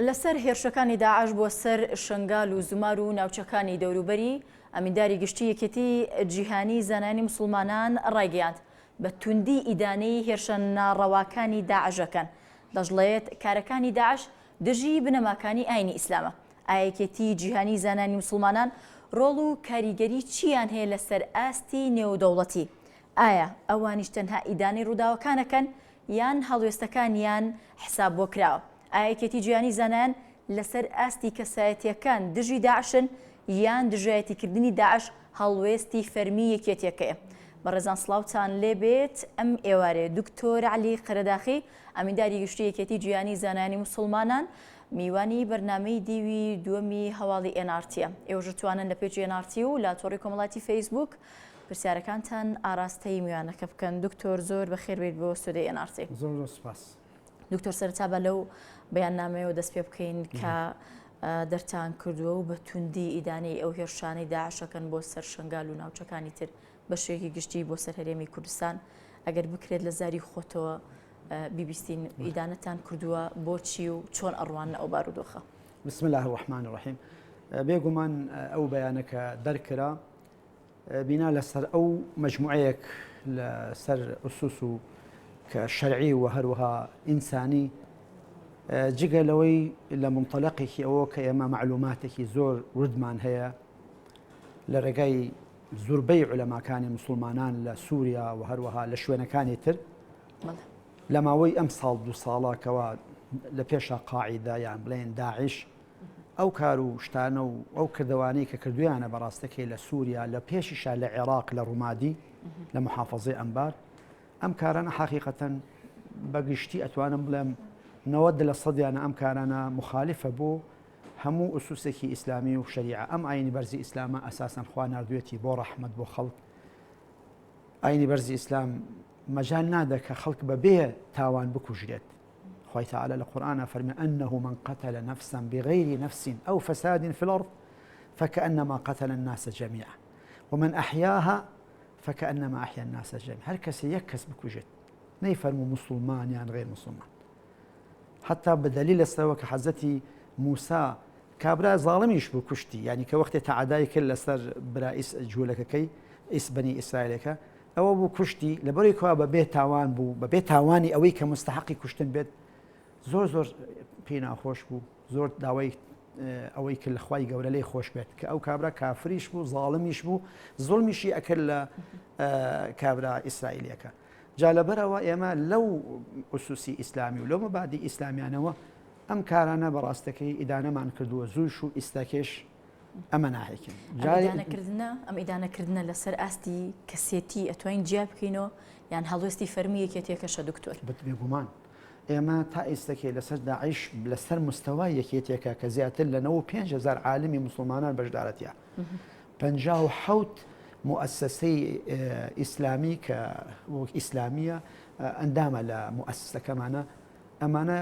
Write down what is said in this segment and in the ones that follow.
لەسەر هێرشەکانی داعش بۆ سەر شنگال و زومار و ناوچەکانی دەوروبەری، ئەمینداری گشتی یەکێتی جیهانی زانایانی موسڵمانان ڕایگەیاند، بە توندی ئیدانەی هێرشە ناڕەواکانی داعش دەکەن، دەشڵێت، کارەکانی داعش دژی بنەماکانی ئاینی ئیسلامە. ئایا یەکێتی جیهانی زانایانی موسڵمانان ڕۆڵ و کاریگەری چییان هەیە لەسەر ئاستی نێودەوڵەتی؟ ئایا ئەوانیش تەنها ئیدانەی ڕووداوەکان ئەکەن یان هەڵوێستەکانیان حساب بۆ کراوە؟ ئایا یەکێتی جیهانی زانایان لەسەر ئاستی کەسایەتیەکان دژی داعشن یان دژایەتیکردنی داعش هەڵوێستی فەرمی یەکێتیەکەیە؟ بەڕێزان سڵاوتان لێبێت ئەم ئێوارەیە دکتۆر عەلی قەرەداخی ئەمینداری گشتی یەکێتی جیهانی زانایانی موسڵمانان میوانی بەرنامەی دیوی دووەمی هەواڵی ئێن ئاڕ تیە. ئێوەش دەتوانن لە پەیجی ئێن ئاڕ تی و لە تۆڕی کۆمەڵاتی فەیسبووک پرسیارەکانتان ئاراستەی میوانەکە بکەن. دکتۆر زۆر بەخێر بێیت بۆ ستۆدیۆی ئێن ئاڕ تی. زۆر زۆر سوپاس. دکتۆر سەرەتا با لەو بەیاننامەیەوە دەست پێ بکەین کە دەرتان کردووە و بە توندی ئیدانەی ئەو هێرشانەی داعشەکەن بۆ سەر شنگال و ناوچەکانی تر بە شێوەیەکی گشتی بۆ سەر هەرێمی کوردستان ئەگەر بکرێت لە زاری خۆتەوە بیبیستین ئیدانەتان کردووە بۆچی و چۆن ئەڕواننە ئەو بارودۆخە؟ بسم الله الرحمن الرحیم بێگومان ئەو بەیانە کە دەرکرا بینا لەسەر ئەو مەجموعەیەک لەسەر ئوسوس و کە شەرعی و هەروەها ئینسانی جگە لەوەی لە منطلقێکی ئەوە کە ئێمە معلوماتێکی زۆر وردمان هەیە لە ڕێگای زوربەی عولەماکانی مسوڵمانان لە سوریا و هەروەها لە شوێنەکانی تر لە ماوەی ئەم ساڵ دو ساڵە کەوا لە پێشا قاعیدە یان بڵێن داعش ئەو کار و شتانە و ئەو کردوانەی کە کردویانە بەڕاستەکەی لە سووریا لە پێشیشا لە عێراق لە ڕوومادی لە محافظەی ئەنبار ئەم کارانە حقیقەتەن بەگشتی ئەتوانم بڵێم 90 لە سەدیانە ئەم کارانە مخالفە بۆ هەموو ئوسوسێکی ئیسلامی و شەریعە ئەم ئاینی بەرزی ئیسلامە ئەساسەن خوا ناردوێتی بۆ ڕەحمەت بۆ خەڵک ئاینی بەرزی ئیسلام مەجال نادە کە خەڵک بە بێ تاوان بکوژرێت خوای تعالی لە قورئانا فەرمی انه من قتل نفسا بغیر نفس او فساد في الارض فكأنما قتل الناس جميعا ومن احياها فكأنما احيا الناس جميعا هەر کەسێ یەک کەس بکوژێت نەیفەرموو مسلمان یان غیر مسلمان حتا بە دەلیل لەسەرەوە کە حەزەتی موسا کابرا زاڵمیش بوو کوشتی یعنی کە وەختێ تەعادای کرد لەسەر برا ئیس جوولەکەکەی ئیس بەنی ئیسرائیلەکە ئەوە بوو کوشتی لەبەرەی کوا بە بێ تاوان بوو بە بێ تاوانی ئەوەی کە مستحقی کوشتن بێت زۆر زۆر پێی ناخۆش بوو زۆر داوای ئەوەی کرد لە خوای گەورە لێی خۆش بێت کە ئەو کابرا کافریش بوو زاڵمیش بوو زوڵمیشی ئەکرد لە کابرا ئیسرائیلەکە جا لەبەرئەوە ئێمە لەو ئوسوسی ئیسلامی و لەو مەبادی ئیسلامیانەوە ئەم کارانە بە ڕاستەکەی ئیدانەمان کردووە زووش و ئیستاکێش ئەمە ناهێکین. ئەم ئیدانەکردنە ئەم ئیدانەکردنە لەسەر ئاستی کەسێتی ئەتوانین جیا بکەینەوە یان هەڵوێستی فەرمی یەکێتیەکەشە دکتۆر؟ بێگومان ئێمە تا ئیستەکێ لەسەر داعش لەسەر مستەوای یەکێتیەکە کە زیاتر لە 95 هەزار عالمی موسڵمانان بەشدارە تیا 57 موئەسەسەی ئیسلامی کە وەک ئیسلامیە ئەندامە لە موئەسەسەکەمانە ئەمانە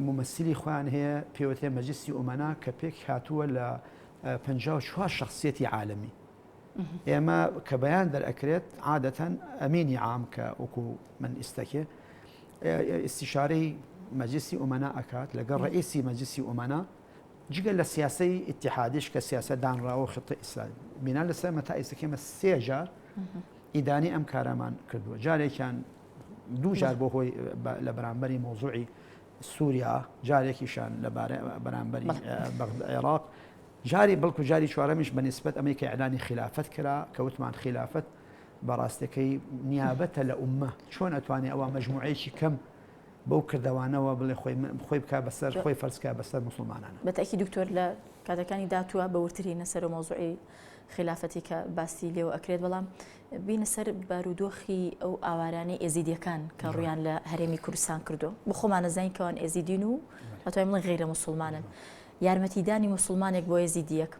مومەسیلی خۆیان هەیە پێوترێ مەجلسی ئومەنا کە پێک هاتووە لە 54 شخصیەتی عالەمی ئێمە کە بەیان دەرئەکرێت عادەتەن ئەمینی عام کە وەکو من ئیستەکێ ئیستیشارەی مەجلسی ئومەنا ئەکات لەگەڵ ڕئیسی مەجلسی ئومەنا جگە لە سیاسەی ئیتیحادیش کە سیاسە دانراوە و خطە ئیسرائیل بینان لەسەر مەتا ئیسەکەمە سێ جار ئیدانی ئەم کارەمان کردووە جارێکیان دوو جار بۆ هۆی لە بەرامبەری مۆزوعی سووریا جارێکیشان لە بەرامبەری عێراق جاری بەڵکو جاری چوارەمیش بە نسبەت ئەمەی کە ئیعلانی خلافەت کرا کە وتمان خلافەت بەڕاستەکەی نیابەتە لە ئومە چۆن ئەتوانێ ئەوە مەجموعەیەکی کەم بەو کردەوانەوە بڵێ خۆی خۆی بکا بەسەر خۆی فەرز کا بەسەر موسڵمانانە. بە تەئکید دکتۆر لە کاتەکانی داتووە بە وردترینە سەر مەوزوعی خیلافەتی کە باسی لێوە ئەکرێت بەڵام بینە سەر بارودۆخی ئەو ئاوارانەی ئێزیدیەکان کە ڕویان لە هەرێمی کوردستان کردو بۆ خۆمان ئەزانین کەوان ئێزیدین و ئەتوانین بڵێین غەیرە موسڵمانن یارمەتیدانی موسڵمانێک بۆ ئێزیدیەک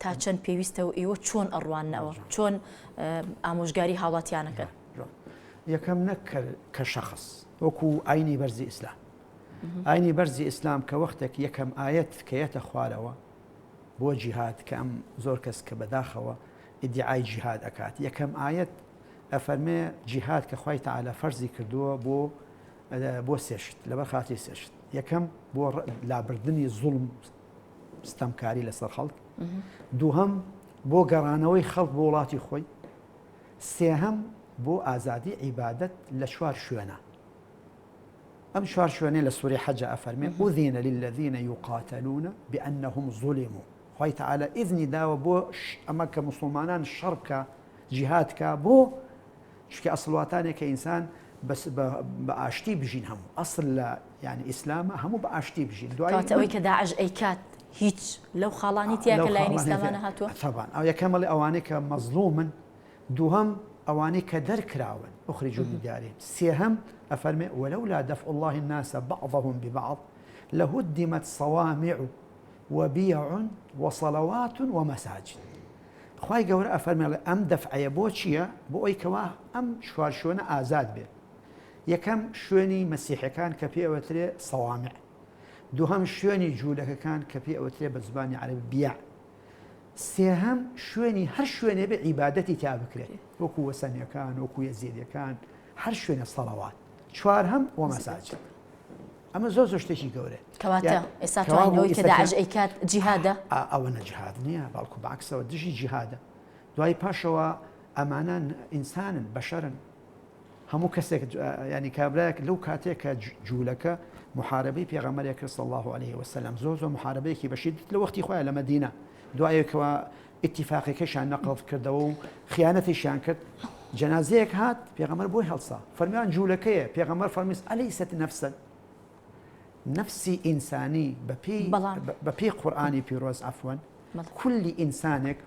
تا چەند پێویستە و ئێوە چۆن ئەڕواننەوە چۆن ئامۆژگاری هاوڵاتیانەکەن؟ یەکەم نەک کە شەخس وەکو ئاینی بەرزی ئیسلام ئاینی بەرزی ئیسلام کە وەختێک یەکەم ئایەت کە یەتە خوارەوە بۆ جیهاد کە ئەم زۆر کەس کە بەداخەوە ئیدعای جیهاد ئەکات یەکەم ئایەت ئەفەرمێ جیهاد کە خوای تەعالا فەرزی کردووە بۆ بۆ سێشت لەبەر خاتری سێشت. یەکەم بۆ لابردنی زوڵم ستەمکاری لەسەر خەڵک، دووهەم بۆ گەڕانەوەی خەڵک بۆ وڵاتی خۆی، سێهەم بۆ ئازادی عیبادەت لە چوار شوێنە. ئەم چوار شوێنەی لە سوری حەجە ئەفەرمێ ئوذین للذین یقاتلون بأنهم ظلموا خوای تعالی ئیذنی داوە بۆ ئەمە کە موسڵمانان شەڕ بکا جیهاد کا بۆ چونکە ئەسڵ واتانێ کە ئینسان بەس بە ئاشتی بژین هەموو ئەسڵ لە یعنی ئیسلامە هەموو بە ئاشتی بژین دوای کەواتە ئەوەی کە داعش ئەیکات هیچ لەو خاڵانی تیا کە لایەنی ئیسلامانە هاتووە تەبان ئەو یەکەمەڵی ئەوانەی کە مەزڵومن دووهەم، ئەوانەی کە دەرکراون، اخرجوا من دیارهم، سێهەم، ئەفەرمێ، ولولا دفع اللە الناس بعضهم ببعض لهدمت صوامع وبیع وصلوات ومساجد. خوای گەورە ئەفەرمێ ئەڵێ ئەم دەفعەیە بۆ چییە؟ بۆ ئەوی کەوا ئەم چوار شوێنە ئازاد بێ. یەکەم شوێنی مەسیحەکان کە پێ ئەوترێ صوامع. دووهەم شوێنی جوولەکەکان کە پێ ئەوترێ بە زبانی عەرەبی بیع. سێهەم، شوێنی هەر شوێنێ بێ عیبادەتی تیا بکرێت وەکو وەسەنیەکان وەکو یەزیدیەکان هەر شوێنە سەڵەوات. چوارهەم، ومەساجد. ئەمە زۆر زۆر شتێکی گەورەیە. کەواتە ئێستا توانین ئەوەی کە داعش ئەیکات جیهادە؟ ئەوە نە جیهاد نییە بەڵکو بەعکسەوە دژی جیهادە. دوای پاشەوە ئەمانە ئینسانن بەشەرن. هەموو کەسێک یانی کابرایەک لەو کاتێک کە جوولەکە محاربەی پێغەمبەرێک کرد صلی الله علیه وسلم زۆر زۆر محاربەیەکی بەشیدت لە وەختی خۆیان لە مەدینە دوایەکەوە ئیتیفاقەکەشیان نەقڵ کردەوە و خیانەتیشیان کرد جەنازەیەک هات پێغەمبەر بۆی هەڵسا فەرمیان جوولەکەیە پێغەمبەر فەرمیس ئەلەیست نەفسەن نەفسی ئینسانی بەپێی بەپێی قورئانی پیرۆز عەفوەن کولی ئینسانێک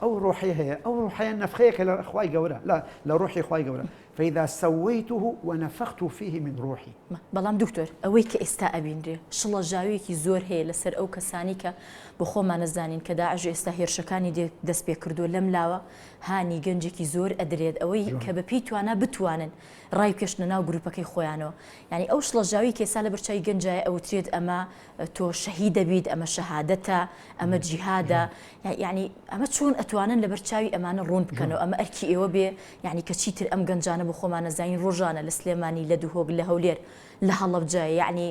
ئەو ڕۆحەی هەیە ئەو ڕۆحەیە نەفخەیەکە لە خوای گەورە لە لە ڕۆحی خوای گەورە فإذا سويته ونفخت فيه من روحي. بەڵام دکتۆر ئەوەی کە ئێستا ئەبینرێ شڵەژاویەکی زۆر هەیە لەسەر ئەو کەسانی کە بۆ خۆمان ئەزانین کە داعش ئێستا هێرشەکانی دەست پێ کردووە لەم لاوە هانی گەنجێکی زۆر ئەدرێت ئەوەی کە بە پێی توانا بتوانن ڕایبکێشنە ناو گروپەکەی خۆیانەوە یانی ئەو شڵەژاوی کە ئێستا لەبەر چاوی گەنجایە ئەوترێت ئەمە تۆ شەهید دەبیت ئەمە شەهادەتە ئەمە جیهادە یعنی ئەمە چۆن ئەتوانن لەبەر چاوی ئەمانە ڕوون بکەنەوە ئەمە ئەرکی ئێوە بێ یعنی کە چیتر ئەم گەنجانە بۆ خۆمان نەزانین ڕۆژانە لە سلێمانی لە دهۆک لە هەولێر لە هەڵەبجە یعنی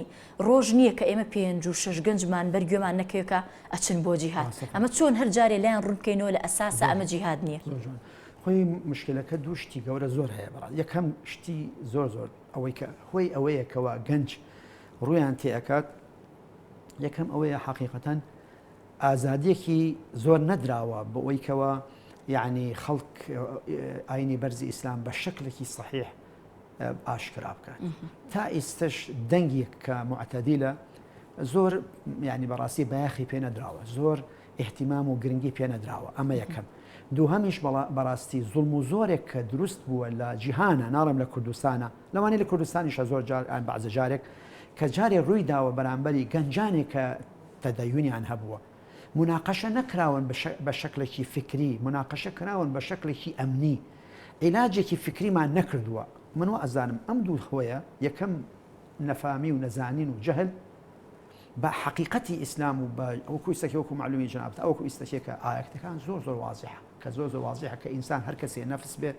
ڕۆژ نییە کە ئێمە پێنج و شەش گەنجمان بەر گوێمان نەکەوێت کە ئەچن بۆ جیهاد ئەمە چۆن هەر جارێ لایان ڕوون بکەینەوە لە ئەساسا ئەمە جیهاد نییە؟ خۆی مشکلەکە دوو شتی گەورە زۆر هەیە بەڕاست یەکەم شتی زۆر زۆر ئەوەی کە هۆی ئەوەیە کەوا گەنج ڕوویان تێ ئەکات یەکەم ئەوەیە حەقیقەتەن ئازادیەکی زۆر نەدراوە بۆ ئەوی کەوا یعنی خەڵک ئاینی بەرزی ئیسلام بە شکلێکی صحیح ئاشکرا بکات تا ئیستش دەنگێک کە معتەدیلە زۆر ینی بەڕاستی بایەخی پێ نەدراوە زۆر ئیهتیمام و گرنگی پێ نەدراوە ئەمە یەکەم. دووهەمیش بەڕاستی زوڵم و زۆرێک کە دروست بووە لە جیهانا ناڵێم لە کوردستانا لەوانەیە لە کوردستانیشا زۆر جار یان بەعزە جارێک کە جارێ ڕووی داوە بەرامبەری گەنجانێک کە تەدەیونیان هەبووە موناقەشە نەکراون بە شەکلێکی فکری موناقەشە کراون بە شەکلێکی ئەمنی عیلاجێکی فکریمان نەکردووە من وا ئەزانم ئەم دوو هۆیە یەکەم نەفامی و نەزانین و جەهل بە حەقیقەتی ئیسلام و بە وەکو ئیستەکێ وەکو مەعلومی جەنابت ئەوەکو ئیستەکێ کە ئایەتەکان زۆر زۆر وازحە کە زۆر زۆر وازحە کە ئینسان هەر کەسێ نەفس بێ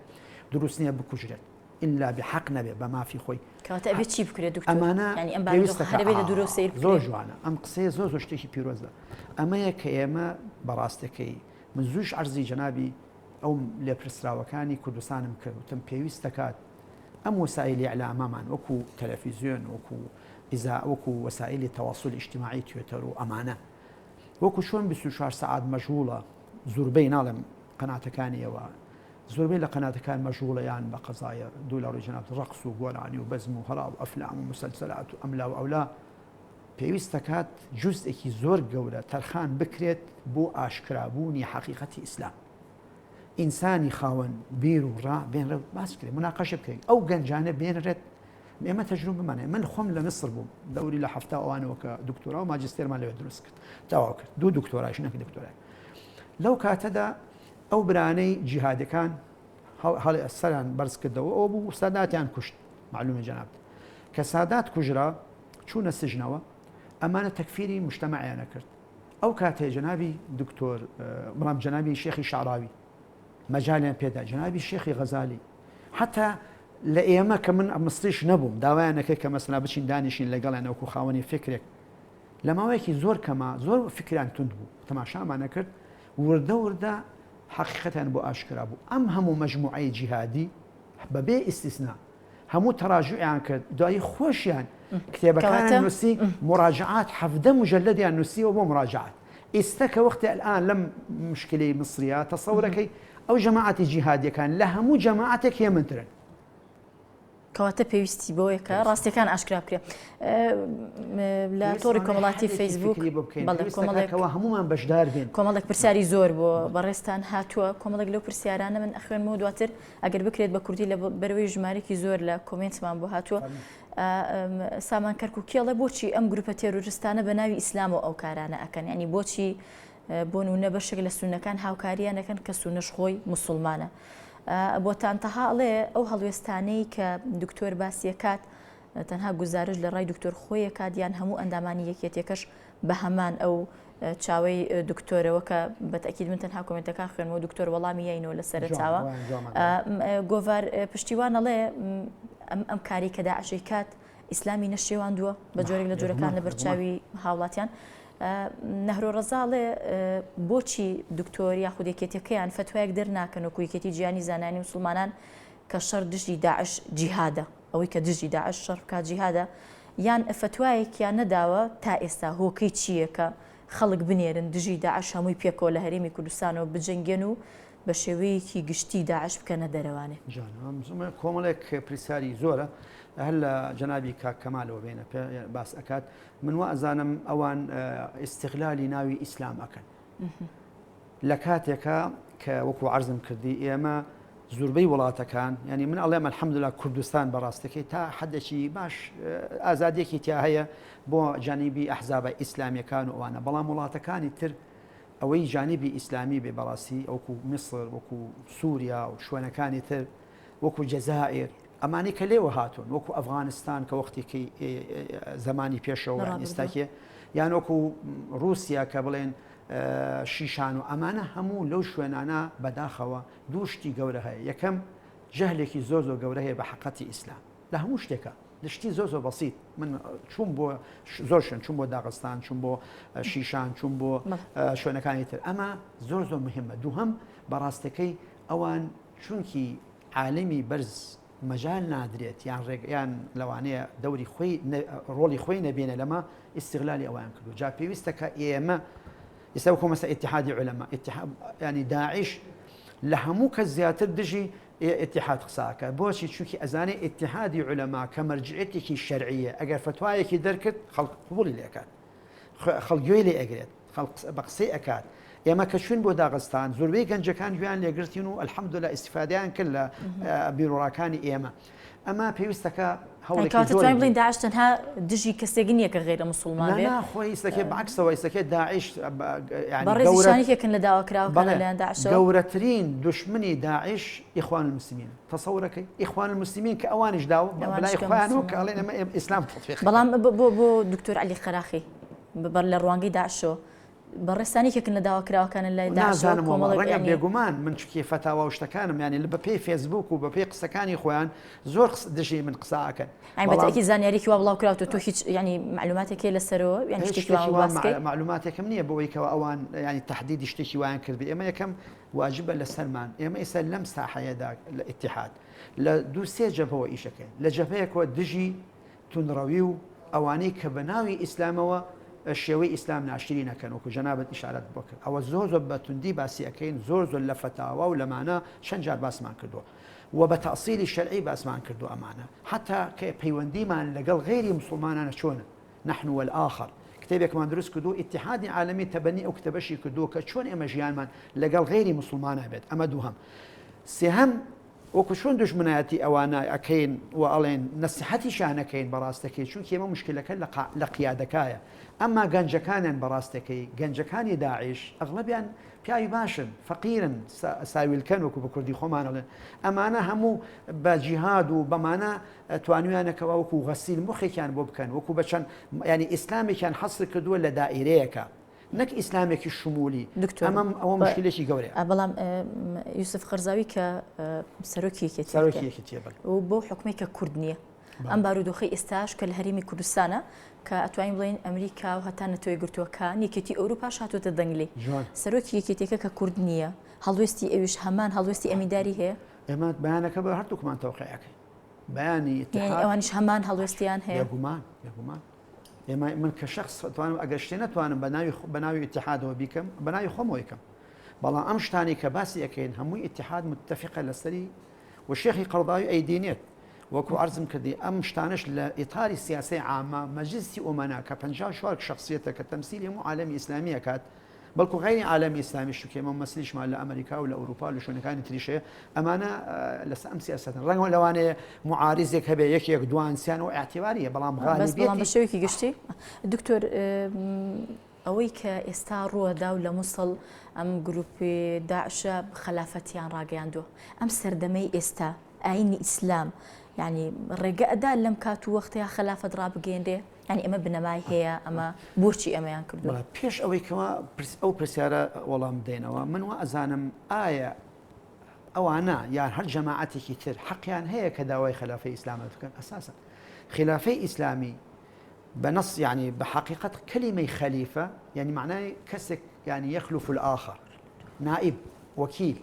دروست نییە بکوژرێت ئیلا بحەق نەبێ بە مافی خۆی. کەواتە ئەبێ چی بکرێت دکتۆر؟ ئەمانە یانی ئەم بارودۆخە پێویستە هەر ئەبێ لە دوورەوە سەیر بکرێ؟ زۆر جوانە ئەم قسەیە زۆر زۆر شتێکی پیرۆزە ئەمەیە کە ئێمە بەڕاستەکەی من زووش عەرزی جەنابی ئەو لێپرسراوەکانی کوردستانم کرد وتم پێویست دەکات ئەم وەسائیلی ئیعلامەمان وەکو تەلەفیزیۆن وەکو ئیزا وەکو وەسائیلی تەواسول ئیجتیماعی توێتەر و ئەمانە وەکو چۆن 24 سەعات مەشغوڵە زوربەی ناڵێم قەناتەکانیەوە زۆربەی لە قەناتەکان مەشغوڵە یان بە قەزایە دوو لە ڕووی جەنابت ڕەقس و گۆرانی و بەزم و هەرا و ئەفلام و مسەلسەلات و ئەملا و ئەولا پێویست دەکات جوزئێکی زۆر گەورە تەرخان بکرێت بۆ ئاشکرابوونی حەقیقەتی ئیسلام ئینسانی خاوەن بیر و ڕا بێنرێت باس بکرێت مناقەشە بکرێت ئەو گەنجانە بێنرێت ئێمە تەجروبەمان هەیە من خۆم لە میسر بووم دەوری لە حەفتا ئەوانەوە کە دکتۆرا و ماجستێرمان لەوێ دروست کرد تەواو کرد دوو دکتۆراش نەک دکتۆرا لەو کاتەدا ئەو برانەی جیهادەکان هەڵ سەران بەرز کردەوە ئەو بوو ساداتیان کوشت معلومە جەنابت کە سادات کوژرا چوونە سجنەوە ئەمانە تەکفیری مجتەمەعیانە کرد ئەو کاتەی جەنابی دکتۆر بەڵام جەنابی شێخی شعراوی مەجالیان پێدا جەنابی شێخی غەزالی حتا لە ئێمە کە من مصریش نەبووم داوایان نەکرد کە مەسەلا بچین دانیشین لەگەڵیان وەکو خاوەنی فکرێک لە ماوەیەکی زۆر کەما زۆر فکریان توند بوو تەماشامان نەکرد وردە وردە حەقیقەتیان بۆ ئاشکرا بوو ئەم هەموو مەجموعەی جیهادی بەبێ ئیستیسنا هەموو تەراجوعیان کرد دوایی خۆشیان کتێبەکانیان نووسی مراجعات 17 مجلدیان نووسیوە بۆ مراجعات ئیستا کە وەختی الان لەم مشکلەی میسریە تەسەورەکەی ئەو جەماعەتی جیهادیەکان لە هەموو جەماعەتێک هێمنترن. کەواتە پێویستی بەوەیە کە ڕاستیەکان ئاشکرا بکرێ لە تۆڕی کۆمەڵاتی فەیسبوک کۆمەڵێکەوە هەمومان بەشدار بین کۆمەڵێک پرسیاری زۆر بۆ بەڕێزتان هاتووە کۆمەڵێک لەو پرسیارانە من ئەخوێنمەوە دواتر ئەگەر بکرێت بە کوردی لە بەرەوەی ژمارێکی زۆر لە کۆمێنتمان بۆ هاتووە سامان کەرکوکی ئەڵێ بۆچی ئەم گروپە تێرۆرستانە بە ناوی ئیسلامەوە ئەو کارانە ئەکەن یعنی بۆچی بۆ نمونە بەشێک لە سونەکان هاوکاریان ئەکەن کە سونەش خۆی موسڵمانە. بۆتان تەها ئەڵێ ئەو هەڵوێستانەی کە دکتۆر باسیەکات تەنها گوزارش لە ڕای دکتۆر خۆیەکات یان هەموو ئەندامانی یەکێتیەکەش بە هەمان ئەو چاوەی دکتۆرەوە کە بە تەکید من تەنها کۆمنتەکان خوێنمەوە دکتۆر وەڵامی یاینەوە لە سەرەتاوە گۆڤار پشتیوان ئەڵێ ئەم کاری کە داعشی کات ئیسلامی نەشێواندووە بە جۆرێک لە جۆرەکان لە بەرچاوی هاوڵاتیان. نەهرۆ ڕەزا ئەڵێ بۆچی دکتۆر یاخود یەکێتیەکەیان فەتوایەک دەرناکەن وەکو یەکێتی جیهانی زانایانی موسڵمانان کە شەڕ دژی داعش جیهادە ئەوەی کە دژی داعش شەڕ بکات جیهادە یان فەتوایەکیان نەداوە تا ئێستا هۆکەی چییە کە خەڵک بنێرن دژی داعش هەمووی پێکەوە لە هەرێمی کوردستانەوە بجەنگێن و بە شێوەیەکی گشتی داعش بکەنە دەرەوانێ. جان کۆمەڵێک پرسیاری زۆرە هەر لە جەنابی کاک کەمالەوە بێنە پێ باس ئەکات من وا ئەزانم ئەوان ئیستغلالی ناوی ئیسلام ئەکەن لە کاتێکا کە وەکو عەرزم کردی ئێمە زوربەی وڵاتەکان ینی من ئەڵێم الحمدلله کوردستان بەڕاستەکەی تا حدێکی باش ئازادیەکی تیا هەیە بۆ جانیبی ئەحزابە ئیسلامیەکان و ئەوانە بەڵام وڵاتەکانی تر ئەوەی جانیبی ئیسلامی بێ بەڕاستی وەکو میسر وەکو سووریا و شوێنەکانی تر وەکو جەزائیر ئەمانەی کە لێوە هاتوون وەکو ئەفغانستان کە وەختێکی زمانی پێشەوە ئێستاکێ یان وەکو رووسیا کە بڵێن شیشان و ئەمانە هەموو لەو شوێنانە بەداخەوە دوو شتی گەورە هەیە یەکەم جەهلێکی زۆر زۆر گەورە هەیە بە حقەتی ئیسلام لە هەموو شتێکە لە شتی زۆر زۆر بەسیت من چوون بۆ زۆر شوێن چوون بۆ داغستان چوون بۆ شیشان چوون بۆ شوێنەکانی تر ئەمە زۆر زۆر مهمە دووهەم بەڕاستەکەی ئەوان چونکی عالمی بەرز مەجال نادرێت یان ڕێگ یان لەوانەیە دەوری خۆی ڕۆڵی خۆی نەبینە لەمە ئیستغلالی ئەویان کردو جا پێویستە کە ئێمە ئێستا وەکو مەسە ئیتحادی عولەما ئیتحاد ینی داعش لە هەموو کەس زیاتر دژی ئیتحاد قساکە بۆچی چونکی ئەزانێ ئیتحادی عولەما کە مەرجعێتێکی شەرعیە ئەگەر فتوایەکی دەرکرد خەڵک قبوڵی لێکات خەڵک گوێی لێ ئەگرێت خەڵک بە قسەی ئەکات ئێمە کە چوین بۆ داغستان زۆربەی گەنجەکان گوێیان لێگرتین و الحمدلله ئیستیفادەیان کرد لە بیروڕاکانی ئێمە ئەمە پێویستەکە هەوڵێکی زۆر بڵین داعش تەنها دژی کەسێک نییە کە غیرە مسلمان بێ نا خۆی ئیستەکێ بەعکسەوە ئیستەکێ داعش بەڕێزیشانێکن لە داواکراوەکان لەلایەن داعشەوە گەورەترین دوشمنی داعش ئیخوان المسلمین تەسەورەکەی ئیخوان المسلمین کە ئەوانیش داوە بەلای خۆیانەوە کە ئەڵێن ئەمە ئیسلام تەطبیق بەڵام بۆ بۆ دکتۆر عەلی قەراخی بەر لە ڕوانگەی داعشەوە بەڕێزتان یەکێکن لە داواکراوەکان لای داعشەوە نازانم وەڵا کۆمەڵێک ڕەنگە یانی بێگومان من چونکی فەتاوا و شتەکانم یانی لە بەپێی فێسبووک و بەپێی قسەکانی خۆیان زۆر قس دژی من قسە ئەکەن یانی بە بەڵام تەئکید زانیاریەکی وا بڵاو کراوەتەوە تۆ هیچ یانی مەعلوماتێک هەیە لەسەرەوە یانی هیچ شتێکی وا شتێکی وا باس کەی مەعلوماتێکم نییە بۆ ئەوەی کەوا ئەوان یانی تەحدیدی شتێکی وایان کردبێ ئێمە یەکەم واجبە لەسەرمان ئێمە ئێستا لەم ساحەیەدا لە ئیتیحاد لە دوو سێ جەبهەوە ئیشەکەین لە جەبهەیەکەوە دژی توندڕەوی و ئەوانەی کە بە ناوی ئیسلامەوە شێوەی ئیسلام ناشرین ئەکەن وەکو جەنابت ئیشارەت بۆ کرد ئەوە زۆر زۆر بە توندی باسی ئەکەین زۆر زۆر لە فەتاوا و لەمانە چەند جار باسمان کردووە و بە تەئسیلی شەرعی باسمان کردووە ئەمانە حتا کە پەیوەندیمان لەگەڵ غەیری موسڵمانانە چۆنە نحن والآخر کتێبێکمان دروست کردووە ئیتیحادی عالەمی تەبەنی ئەو کتێبەشی کردووە کە چۆن ئێمە ژیانمان لەگەڵ غەیری موسڵمانە بێت ئەمە دووهەم سێهەم وەکو چۆن دوژمنایەتی ئەوانە ئەکەین و ئەڵێن نەسیحەتیشیان ئەکەین بەڕاستەکەی چونکی ئێمە موشکیلەکە لە قیادەکایە ئەمما گەنجەکانیان بەڕاستەکەی گەنجەکانی داعش ئەغڵەبیان پیاوی باشن فەقیرن ساویلکەن وەکو بە کوردی خۆمان ئەڵێن ئەمانە هەموو بە جیهاد و بەمانە توانیویانە کەوا وەکو غەسیل مخێکیان بۆ بکەن وەکو بە چەند ینی ئیسلامێکیان حەسر کردووە لە دائیرەیەکە. نەک ئیسلامێکی شمولی. دکتۆر ئەمە ئەوە مشکلێکی گەورەیە. بەڵام یوسف قەرزاوی کە سەرۆکی یەکێتیە سەرۆکی یەکێتیە بەڵێ. و بەو حوکمەی کە کورد نییە ئەم بارودۆخەی ئێستاش کە لە هەرێمی کوردستانە کە ئەتوانین بڵێین ئەمریکا و هەتا نەتەوە یەکگرتووەکان یەکێتی ئەوروپاش هاتووەتە دەنگ لێی سەرۆکی یەکێتیەکە کە کورد نییە هەڵوێستی ئەویش هەمان هەڵوێستی ئەمینداری هەیە؟ ئێمە بەیانەکە بە هەردووکمان تەوقیع ئەکەین بەیانی ئیتحاد ئەوانیش هەمان هەڵوێستیان هەیە؟ بێگومان بێگومان ئێمە من کە شخص توانم ئەگەر شتێ نەتوانم بە ناوی بە ناوی ئیتحادەوە بیکەم بە ناوی خۆمەوە یکەم بەڵام ئەم شتانی کە باسی ئەەکەین هەمووی ئیتحاد متفقە لەسەری و شێخی قەرضاوی ئەیدینێت وەکو عەرزم کردی ئەم شتانەش لە ئیتاری سیاسەی عامە مەجلسی ئومەنا کە 54 شخصیەتە کە تەمسیلی هەموو عالەمی ئیسلامی ئەکات بەڵکو غەیری عالەمی ئیسلامیش چونکە ئێمە مەسلیشمان لە ئەمریکا و لە ئەوروپا و لە شوێنەکانی تریش هەیە ئەمانە لەسەر ئەم سیاسەتن ڕەنگە لەوانەیە معارزێک هەبێ یەکێک دوان سیان و ئیعتیباریە بەڵام بەس بەڵام بە شێوەیەکی گشتی دکتۆر ئەوەی کە ئێستا ڕووەدا و لە موسڵ ئەم گروپی داعشە خەلافەتیان ڕاگەیاندووە ئەم سەردەمەی ئێستا ئاینی ئیسلام یعنی ڕێگە ئەدا لەم کات و وەختەیە خەلافەت ڕابگەیەنرێ یعنی ئەمە بنەمای هەیە ئەمە بۆچی ئەمەیان کردووە؟ پێش ئەوەی کەوا ئەو پرسیارە وەڵام بدەینەوە من وا ئەزانم ئایا ئەوانە یان هەر جەماعەتێکی تر حەقیان هەیە کە داوای خەلافەی ئیسلامەت بکەن ئەساسا خلافەی ئیسلامی بە نص یعنی بە حقیقت کلمەی خەلیفە یعنی معنای کەسێک یعنی يخلف الآخر نائب وەکیل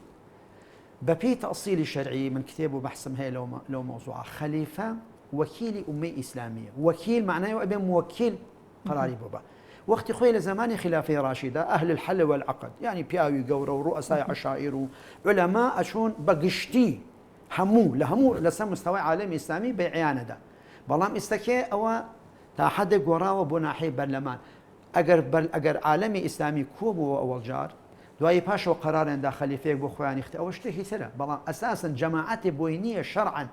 بەپێی تەئسیلی شەرعی، من کتێب و بەحسم هەیە لەو مەوزوعە، خەلیفە وەکیلی ئوممەی ئیسلامییە، وەکیل مەعنای ئەوە ئەبێ موەکیل قەراری بۆ با. وەختی خۆی لە زەمانی خیلافەی ڕاشیدا ئەهل الحل والعقد یانی پیاوی گەورە و ڕوئەسای عەشائیر و عولەما ئەچوون بە گشتی هەموو لە هەموو لەسەر مستەوای عالەمی ئیسلامی بەیعیان ئەدا. بەڵام ئیستەکێ ئەوە تا حەدێک گۆڕاوە بۆ ناحیەی بەرلەمان. ئەگەر بەر ئەگەر عالەمی ئیسلامی کۆ بووەوە ئەوەڵ جار دوایی پاشەوە قەراریان دا خەلیفەیەک بۆ خۆیان یخت ئەوە شتێکی ترە بەڵام ئەساسەن جەماعەتێ بۆی نییە شەرعەن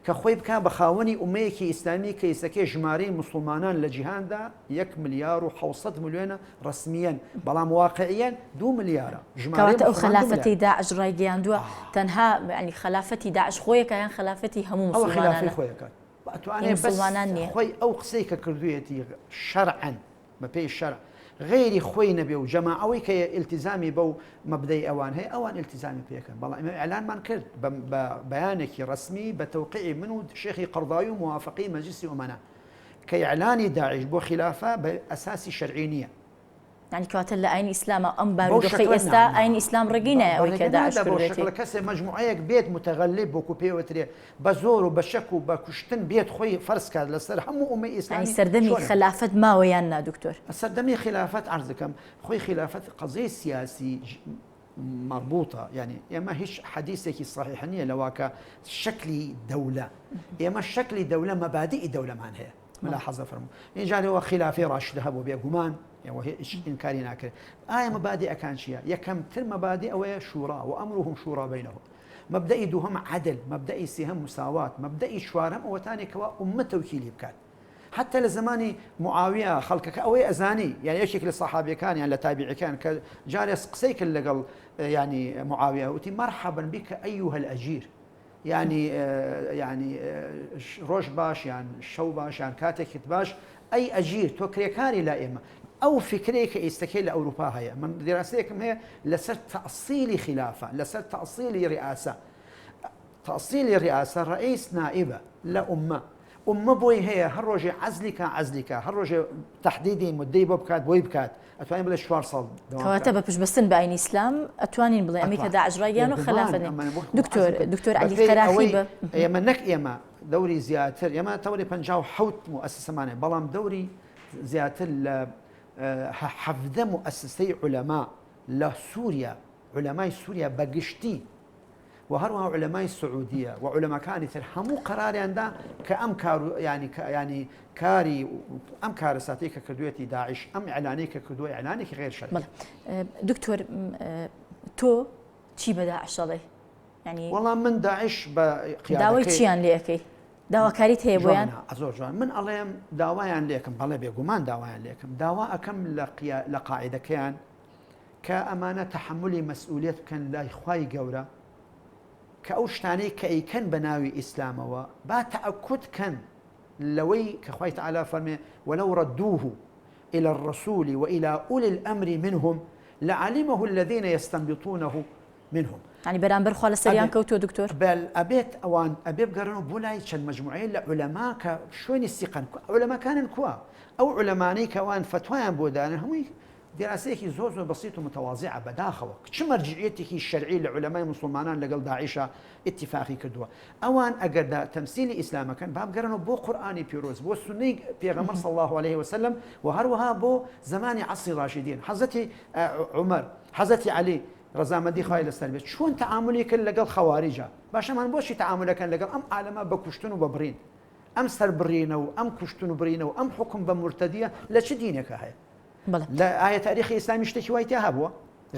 کە خۆی بکا بە خاوەنی ئومەیەکی ئیسلامی کە ئیسەکەی ژمارەی موسڵمانان لە جیهاندا یەک ملیار و حەوسەد ملیۆنە ڕەسمییەن بەڵام واقعیەن دوو ملیارە ژمارەی کەواتە ئەو موسڵمان دوو ملیارە. خەلافەتەی داعش ڕایگەیاندووە تەنها یانی خەلافەتی داعش خۆیەکە یان خەلافەتی هەموو ئەوە خیلافەی موسڵمانانە؟ خۆیەکات. هی ئەتوانێ بەس موسڵمانان نییە؟ خۆی ئەو قسەی کە کردوویەتی شەرعەن بەپێی شەرع غەیری خۆی نەبێ و جەماعەوەی کە ئیلتیزامی بەو مەبدەی ئەوان هەیە ئەوان ئیلتیزامی پێکەن بەڵام ئێمە ئیعلانمان کرد بە بەیانێکی ڕەسمی بە تەوقیعی من و شێخی قەرضاوی و موافقەی مەجلیسی ئومەنا کە ئیعلانی داعش بۆ خیلافە بە ئەساسی شەرعی نییە. یانی کەواتە لە ئاینی ئیسلامە ئەم بەو بارودۆخەی شەکڵە ئێستا نا نا ئاینی ئیسلام ڕێگەی نایە بە ئەوەی کە ڕێگە داعش نادا بەو کردوێتی. شەکڵە کەسێ مەجموعەیەک بێت متغلب وەکو پێی وترێ بە زۆر و بە چەک و بە کوشتن بێت خۆی فەرز کات لەسەر هەموو ئومەی یانی ئیسلامی سەردەمی چۆنە؟ خەلافەت ماوە یان نا دکتۆر؟ سەردەمی خیلافەت عەرز دەکەم خۆی خیلافەت قەزیەی سیاسی مەربوتە یانی ئێمە هیچ حەدیسێکی سەحیح نییە لەوە کە شەکلی دەولە ئێمە شەکلی دەولە مەبادیئی دەولەمان هەیە ملاحەزە فەرموو ئینجا لەوە خیلافەی ڕاشدە هەبوو بێگومان ئێوە هیچ ئینکاری ناکرێت ئایا مەبادیئەکان چییە یەکەمتر مەبادی ئەوەیە شورا و ئەمرهم شورا بینهم مەبدەئی دووهەم عەدل مەبدەئی سێهەم مساوات مەبدەئی چوارەم ئەوەتانێک کەوا ئوممە تەوکیلی بکات حتی لە زمانی معاویە خەڵکەکە ئەوەی ئەزانی یان یەکێک لە سەحابیەکان یان لە تابعەکان کە جارێ قسەی کرد لەگەڵ ینی معاویە وتی مرحبا بك أيها الأجير یانی یانی ڕۆژ باش یان شەو باش یان کاتێکت باش ئەی ئەژیر تۆ کرێکاری لا ئێمە ئەو فکرەیە کە ئێستەکەی لە ئەوروپا هەیە من دیراسەیەکم هەیە لەسەر تەسیلی خلافە لەسەر تەسیلی ڕئاسە تەسیلی ڕئاسە ڕئیس نائبە لە ئومە ئوممە بۆی هەیە هەر ڕۆژێ عەزلی کا عەزلی کا هەر ڕۆژێ تەحدیدی مدەی بۆ بکات بۆی بکات ئەتوانین بڵێ چوار ساڵ دەوام کەواتە بکات. بە پشتبەستن بە ئاینی ئیسلام ئەتوانین بڵێ ئەمەی کە ئەتوان داعش ڕایگەیان و بێگومان خەلافەت نیە ئەمە وەکو دکتۆر عەرزم کرد دکتۆر عەلی بەپێی قەراخی ئەوەی بە ئێمە نەک ئێمە دەوری زیاتر ئێمە تەوری 57 موئەسسەمان هەیە بەڵام دەوری زیاتر لە 17 موئەسسەی عولەما لە سووریا عولەمای سووریا بە گشتی و هەروەها عولەمای سعودیە و عولەماکانی تر هەموو قەراریان دا کە ئەم کار و یانی کە یانی کاری ئەم کارەساتەی کە کردوێتی داعش ئەم ئیعلانەی کە کردووە ئیعلانێکی غەیر شەرعی. بەڵێ دکتۆر تۆ چی بە داعش ئەڵێی؟ یانی وەڵا من داعش بە داوای قیادەکەی چیان لێ ئەکەی؟ داواکاریت هەیە بۆیان؟ جوانە زۆر جوان من ئەڵێم داوایان لێکم بەڵێ بێگومان داوایان لێکم داوا ئەکەم لە قیا لە قاعدەکەیان کە ئەمانە تەحەمولی مەسئولیەت بکەن لای خوای گەورە کە ئەو شتانەی کە ئەیکەن بە ناوی ئیسلامەوە با تەئەکود کەن لەوەی کە خوای تەعالا فەرمێ ولو ردوه. الى الرسول والى اولی الامر منهم لعلمه الذین یستنبطونه منهم. یانی بەرامبەر خوا لەسەریان کەوتووە دکتۆر؟ بەل ئەبێت ئەوان ئەبێ بگەڕێنەوە بۆ لای چەند مەجموعەیە لە عولەما کە شوێنی سیقەن عولەماکانن کوا ئەو عولەمانەی کە ئەوان فەتوایان بۆ دانن هەمووی دیراسەیەکی زۆر زۆر بەسیت و متەوازیعە بەداخەوە چ مەرجعیەتێکی شەرعی لە عولەمای موسڵمانان لەگەڵ داعشا ئیتیفاقی کردووە ئەوان ئەگەر دا تەمسیلی ئیسلامەکەن با بگەڕێنەوە بۆ قورئانی پیرۆز بۆ سوننەی پێغەمبەر صلی اللە علیه وسلم و هەروەها بۆ زەمانی عەسری ڕاشیدین حەزرەتی عومەر حەزرەتی عەلی ڕەزامەندی خوای لەسەر بێت چۆن تەعامولی کرد لەگەڵ خەواریجا باشە ئەمان بۆچی تەعامولەکەن لەگەڵ ئەم عالەمە بە کوشتن و بە بڕین ئەم سەربڕینە و ئەم کوشتن و بڕینە و ئەم حوکم بە مورتەدیە لە چ دینێکا هەیە لە ئایا تاریخی ئیسلامی شتێکی وای تیا هەبووە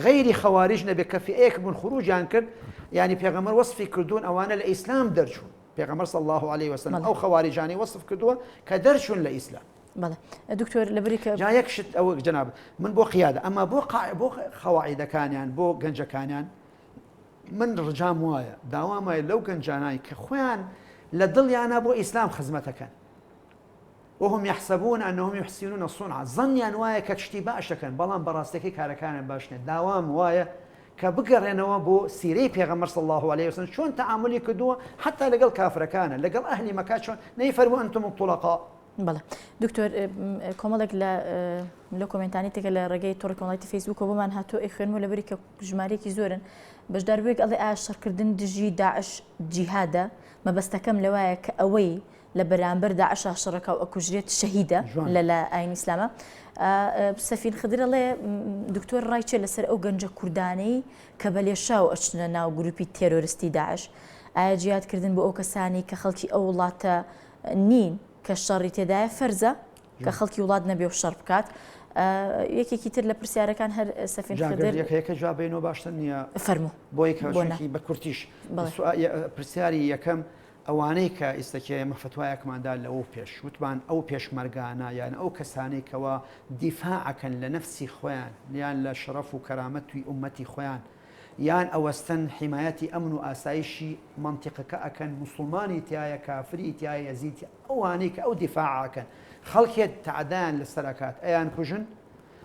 غەیری خەواریج نەبێ کە فئەیەک بوون خروجیان کرد یعنی پێغەمبەر وەصفی کردوون ئەوانە لە ئیسلام دەرچوون پێغەمبەر صلی الله علیه وسلم ئەو خەواریجانەی وەصف کردووە کە دەرچوون لە ئیسلام بەڵێ دکتۆر لەبری کە جا یەک شت ئەوە جەناب من بۆ قیادە ئەما بۆ قا بۆ خەواعیدەکانیان بۆ گەنجەکانیان من ڕجام وایە داوام وایە لەو گەنجانای کە خۆیان لە دڵیانە بۆ ئیسلام خزمەتەکەن وهم یحسبون انهم یحسنون صنعا زەنیان وایە کە شتی باش دەکەن بەڵام بەڕاستەکەی کارەکانیان باش نیە داوام وایە کە بگەڕێنەوە بۆ سیرەی پێغەمبەر صلی الله علیه وسلم چۆن تەعاملی کردووە حتا لەگەڵ کافرەکانە لەگەڵ ئەهلی مەکە چۆن نەیفەرموو انتم الطلقاء بەڵێ دکتۆر کۆمەڵێک لە لە کۆمنتانی تێکە لە ڕێگەی تۆڕی کۆمەڵایەتی فەیسبووکەوە بۆمان هاتووە ئەیخوێنمەوە لەبەری کە ژمارەیەکی زۆرن بەشداربووێک ئەڵێ ئایا شەڕکردن دژی داعش جیهادە مەبەستەکەم لەوایە کە ئەوەی لە بەرامبەر داعشا شەڕەکا و ئەکوژرێت شەهیدە لە لە ئاین ئیسلامە سەفین خدر ئەڵێ دکتۆر ڕای چێ لەسەر ئەو گەنجە کوردانەی کە بە لێشاو ئەچنە ناو گروپی تێرۆرستی داعش ئایا جیادکردن بۆ ئەو کەسانی کە خەڵکی ئەو وڵاتە نین کە شەڕی تێدایە فەرزە کە خەڵکی وڵات نەبێ و شەڕ بکات یەکێکی تر لە پرسیارەکان هەر سەفین خدر یەکە جواب بینەوە باشتر نییە فەرموو بۆی کە بە کورتیش پرسیاری یەکەم ئەوانەی کە ئیستەکێ ئێمە فەتوایەکمان دا لەوەو پێش وتمان ئەو پێشمەرگانە یان ئەو کەسانەی کەوا دیفاع ئەکەن لە نەفسی خۆیان یان لە شەڕەف و کەرامەتی ئوممەتی خۆیان یان ئەوەستن حیمایەتی ئەمن و ئاسایشی مەنتیقەکە ئەکەن موسوڵمانی تیایە کافری تیایە یەزیدی تیایە ئەوانەی کە ئەو دیفاعە ئەکەن خەڵکێ تەعەدایان لەسەر ئەکات ئەیانکوژن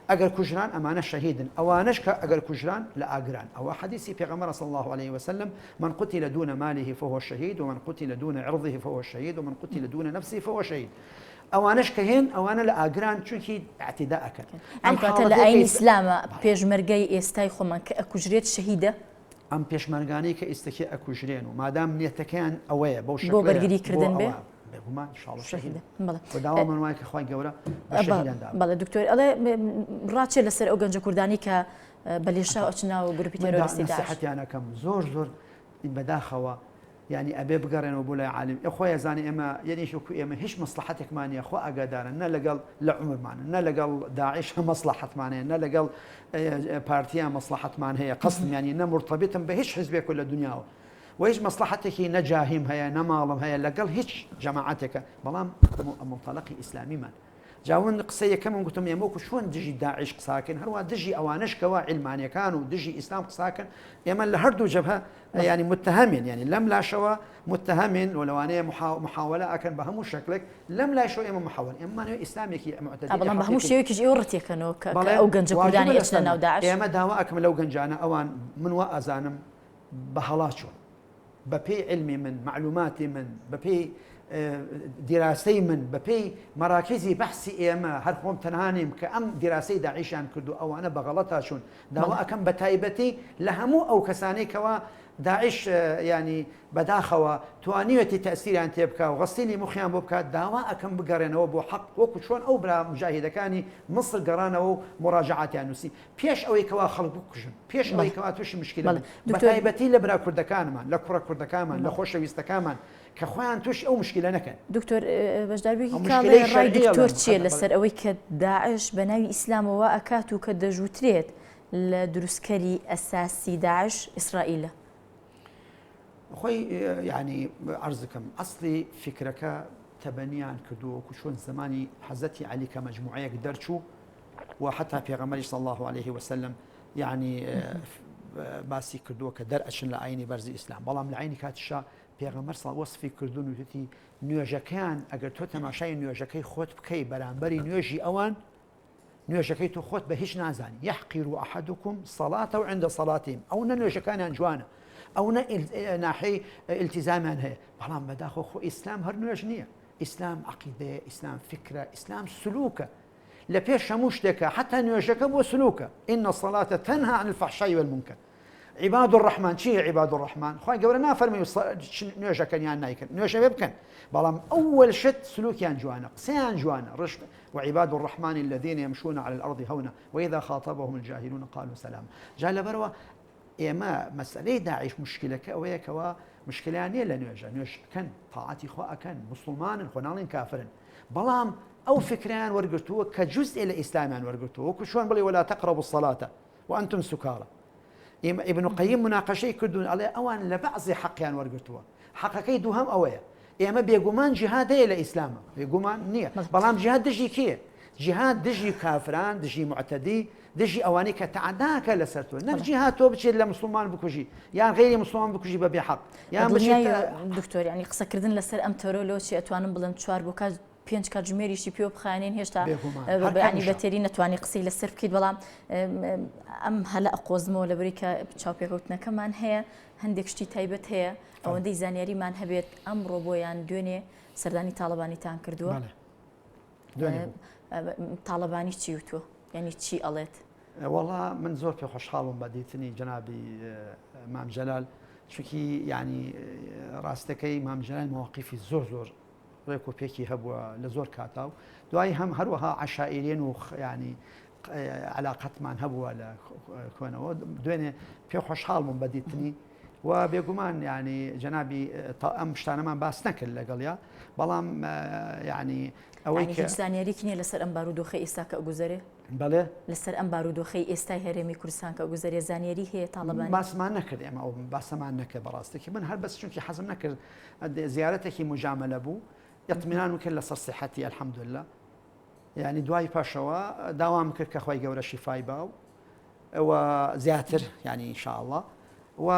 ئەگەر کوژران ئەمانە شەهیدن ئەوانەش کە ئەگەر کوژران لە ئاگران ئەوە حەدیسی پێغەمبەرە صلی اللە علیه وسلم من قتل دون ماله فهو شهید ومن قتل دون عرضه فهو شهید ومن قتل دون نفسه فهو شهید ئەوانەش کە هێن ئەوانە لە ئاگران چونکی اعتدا ئەکەن ئەم کاتە لە ئاینی ئیسلامە پێشمەرگەی ئێستای خۆمان کە ئەکوژرێت شەهیدە ئەم پێشمەرگانەی کە ئیستەکێ ئەکوژرێن و مادام نیەتەکەیان ئەوەیە بەو شەکڵەیە بۆ بەرگری کردن بێ بێگومان ان شاء الله شەهیدە بەڵێ و داوامان وایە کە خوای گەورە بە شەهیدان دابنێ بەڵێ دکتۆر ئەڵێ ڕاچێ لەسەر ئەو گەنجە کوردانی کە بە لێشاو ئەچنە ناو گروپی تێرۆریستی داعش نەسیحەتیان ئەکەم زۆر زۆر بەداخەوە یانی ئەبێ بگەڕێنەوە بۆ لای عالم ئێ خۆی ئەزانێ ئێمە یەنیش وەکو ئێمە هیچ مەسڵەحەتێکمان نییە خوا ئاگادارە نە لەگەڵ لە عومرمانە نە لەگەڵ داعش مەسڵەحەتمان هەیە نە لەگەڵ پارتیا مەسڵەحەتمان هەیە قەستم یانی نە مورتەبیتم بە هیچ حیزبێک لە دنیاوە و هیچ مەسڵەحەتێکی نە جاهیم هەیە نە ماڵم هەیە لەگەڵ هیچ جەماعەتێکە بەڵام منطلقی ئیسلامیمان جا من قسەی یەکەمم گوتم ئێمە وەکو چۆن دژی داعش قساکەین هەروە دژی ئەوانەش کەوا عیلمانیەکان و دژی ئیسلام قساکەن ئێمە لە هەردوو جەبهە ینی متهمین ینی لەم لاشەوە متهمین و لەوانەیە محاولە ئەکەن بە هەموو شکلێک لەم لایشەوە ئێمە محاول ئێمەمانەوە ئیسلامێکی معتدل بەڵام بە هەموو شێوەیەکیش ئێوە ڕەتیەکەنەوە کە ئەو گەنجە کوردانی ئەچنە ناو داعش ئێمە داوا ئەکەم لەو گەنجانە ئەوان من وا ئەزانم بە هەڵا چوون بە پێی عیلمی من، مەعلوماتی من، بە پێی دیراسەی من، بە پێی مەراکیزی بەحسی ئێمە، هەر خۆم تەنها نیم کە ئەم دیراسەی داعیشیان کردو ئەوانە بە غەڵەتا چوون، داوا ئەکەم بە تایبەتی لە هەموو ئەو کەسانەی کەوا داعش یانی بەداخەوە توانیوێتی تەئسیریان تێ بکا و غەسیلی موخیان بۆ بکا، داوا ئەکەم بگەڕێنەوە بۆ حەق وەکو چۆن ئەو برا موجاهیدەکانی میسر گەڕانەوە و موراجەعاتیان نووسی. پێش ئەوەی کەوا خەڵک بکوژن، پێش ئەوەی کەوا تووشی مشکیلە بن، بەتایبەتی لە برا کوردەکانمان، لە کوڕە کوردەکانمان، لە خۆشەویستەکانمان کە خۆیان تووشی ئەو مشکیلە نەکەن. دکتۆر بەشداربوویەکی کاڵێ ڕای دکتۆر چییە لەسەر ئەوەی کە داعش بە ناوی ئیسلامەوە وا ئەکات و کە دەژوترێت لە دروستکەری ئەساسی داعش ئیسرائیلە؟ خۆی یانی عەرزکەم ئەسڵی فیکرەکە تەبەنیان کردووە وەکو چۆن زمانی حەزەتی عەلی کە مەجموعەیەک دەرچوو و حتا پێغەمبەری صلی الله علیه وسلم یعنی باسی کردووە کە دەرئەچن لە ئاینی بەرزی ئیسلام بەڵام لە عینی کاتیشا پێغەمبەر صلی وەصفی کردوون وتی نوێژەکەیان ئەگەر تۆ تەماشای نوێژەکەی خۆت بکەی بەرامبەری نوێژی ئەوان. نوێژەکەی تۆ خۆت بە هیچ نازانی يحقر أحدكم صلاته عند صلاتهم ئەو نە نوێژەکانیان جوانە ئەو نە ناحەی التزامیان هەیە بەڵام بەداخۆ خۆ ئیسلام هەر نوێژ نییە ئیسلام عقیدەیە ئیسلام فکرە ئیسلام سلوکە لە پێش هەموو شتێکە حتا نوێژەکە بۆ سلوکە إن الصلاة تنهى عن الفحشاء والمنكر عباد الرحمن چیە عباد الرحمن خوای گەورە نافەرمی نوێژەکەن یان نایکەن نوێژە بێ بکەن بەڵام ئەول شت سلوکیان جوانە قسەیان جوانە ڕشت وعباد الرحمن الذين يمشون على الأرض هونا وإذا خاطبهم الجاهلون قالوا سلام جا لەبەرەوە ئێمە مەسئلەی داعش مشکلەکە ئەوەیە کەوا مشکلیان نییە لە نوێژە نوێژ بکەن تاعەتی خوا ئەکەن مسلمانن خۆ ناڵێن کافرن بەڵام ئەو فکریان وەرگرتووە کە جزئێ لە ئیسلامیان وەرگرتووە وەکو چۆن بڵێ ولا تقربوا الصلاة وأنتم سكارى ئێمە ابن قیم مناقەشەی کردوون ئەڵێ ئەوان لە بەعزی حەقیان وەرگرتووە حەقەکەی دووهەم ئەوەیە ئێمە بێگومان جیهاد هەیە لە ئیسلامە بێگومان نییە بەڵام جیهاد دژی کێ جیهاد دژی کافران دژی معتەدی دژی ئەوانەی کە تەعداکە لەسەر تۆ نەک جیهاد تۆ بچێت لە مسلمان بکوژی یان غیری مسلمان بکوژی بە بێ حەق یان بچێت دکتۆر ینی قسەکردن لەسەر ئەم تەرۆ لۆچی ئەتوانم بڵێم چوار بۆ کات پێنج کاتژمێریشی پێوە بخایەنین هێشتا بەیانی بە تێری نەتوانی قسەی لەسەر بکەیت بەڵام ئەم هەلە ئەقۆزمەوە لەبەری کە چاوپێکەوتنەکەمان هەیە هەندێک شتی تایبەت هەیە ئەوەندەی زانیاریمان هەبێت ئەمڕۆ بۆیان دوێنێ سەردانی تاڵەبانیتان کردووە تاڵەبانی چی وتووە یعنی چی ئەڵێت؟ وەڵا من زۆر پێ خۆشحاڵم بە دیتنی جەنابی مام جەلال چونکی یعنی ڕاستەکەی مام جەلال مواقفی زۆر زۆر ڕێک و پێکی هەبووە لە زۆر کاتا و دوایی هەم هەروەها عەشائیرین و ینی علاقەتمان هەبووە لە کۆنەوە دوێنێ پێ خۆشحاڵ بووم بە دیتنی و بێگومان ینی جەنابی ئەم شتانەمان باس نەکرد لەگەڵیا بەڵام ینی ئەوەی هیچ زانیاریکی نیە لەسەر ئەم بارودۆخی ئێستا کە گوزەرێ بەڵێ لەسەر ئەم بارودۆخەی ئێستای هەرێمی کوردستان کە گوزەرێ زانیاری هەیە تاڵەبانی باسمان نەکرد ئێمە ئەو باسەمان نەکرد بەڕاستێکی من هەر بەس چونکی حەزم نەکرد زیارەتێکی موجامەلە بوو اطمینان کرد لەسەر سیحەتی الحمدلله یعنی دوای پاشەوە داوام کرد کە خی گەورە شیفای با و ئەوە زیاتر یعنی انشاءله و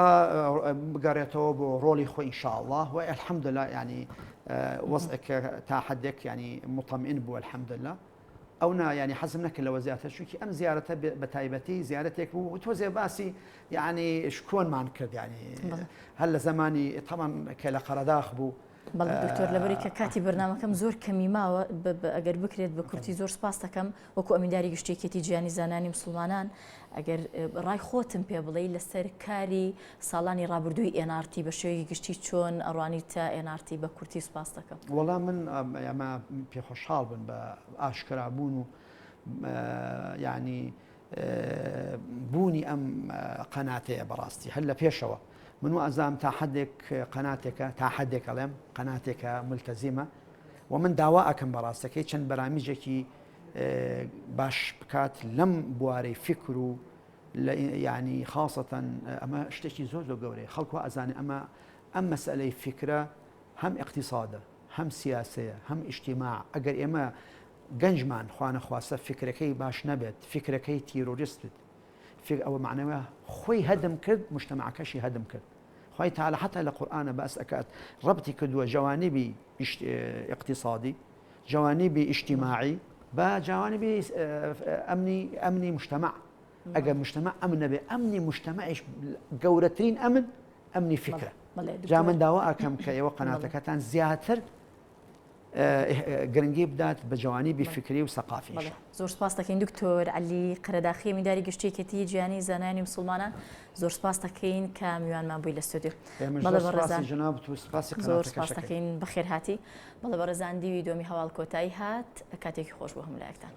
بگەڕێتەوە بۆ ڕۆڵی خۆی انشاءله و الحمدلله یعنی وەزعێک تا حدێک یعنی مطمئن بوو الحمدلله ئەو نا یانی حەزم نەکرد لەوە زیاتر چونکی ئەم زیارەتە بە تایبەتی زیارەتێک بوو تۆزێ باسی یعنی شکۆنمان کرد یعنی هەر لە زمانی تەمان کە لە قەرەداخ بوو. بەڵێ دکتۆر لەبەری کە کاتی بەرنامەکەم زۆر کەمی ماوە ئەگەر بکرێت بە کورتی زۆر سپاس دەکەم وەکو ئەمینداری گشتی یەکێتی جیهانی زانانی مسلمانان ئەگەر ڕای خۆتم پێ بڵێی لەسەر کاری ساڵانی ڕابردووی NRT بە شێوەیەکی گشتی چۆن ئەڕوانیتە NRT بە کورتی سوپاست دەکەم. وەڵا من ئەمە پێ خۆشحاڵ بن بە ئاشکرا بوون و یعنی بوونی ئەم قەناتەیە بەڕاستی هەر لە پێشەوە من و ئەزام تا حدێک قەناتێکە تا حدێک ئەڵێم قەناتێکە ملتەزیمە و من داوا ئەکەم بەڕاستەکەی چەند بەرامیجێکی باش بکات لەم بوارەی فکر و لە یانی خاسەتەن ئەمە شتێکی زۆر زۆر گەورەیە خەڵک وا ئەزانێ ئەمە ئەم مەسئلەی فیکرە هەم ئیقتیسادە هەم سیاسەیە هەم ئیجتیماع ئەگەر ئێمە گەنجمان خوانەخواستە فیکرەکەی باش نەبێت فیکرەکەی تیرۆریست بێت فیک ئەوە معنەوە خۆی هەدم کرد مجتەمعەکەشی هەدم کرد خوای تعالی حتی لە قورئانە باس ئەکات ڕەبتی کردووە جوانبی اقتصادی جوانبی اجتماعی بە جوانبی ئەمنی ئەمنی مجتمع ئەگەر مجتمع ئەمن نەبێ ئەمنی مجتمعیش گەورەترین ئەمن ئەمنی فکرە جا من داوا ئەکەم کە ئێوە قەناتەکەتان زیاتر گرنگی بدات بە جوانی بی فکری و سەقافیش. زۆر سپاس دەکەین دکتۆر عەلی قەرەداخی ئەمینداری گشتی یەکێتی جیهانی زانایانی موسڵمانان زۆر سپاس دەکەین کە میوانمان بووی لە ستۆدیۆ. ئێمەش زۆر سپاسی جەنابت و سپاسی زۆر سپاس دەکەین بەخێرهاتی. بەڵێ بەڕێزان دیوی دووەمی هەواڵ کۆتایی هات کاتێکی خۆش بۆ هەموو لایەکتان.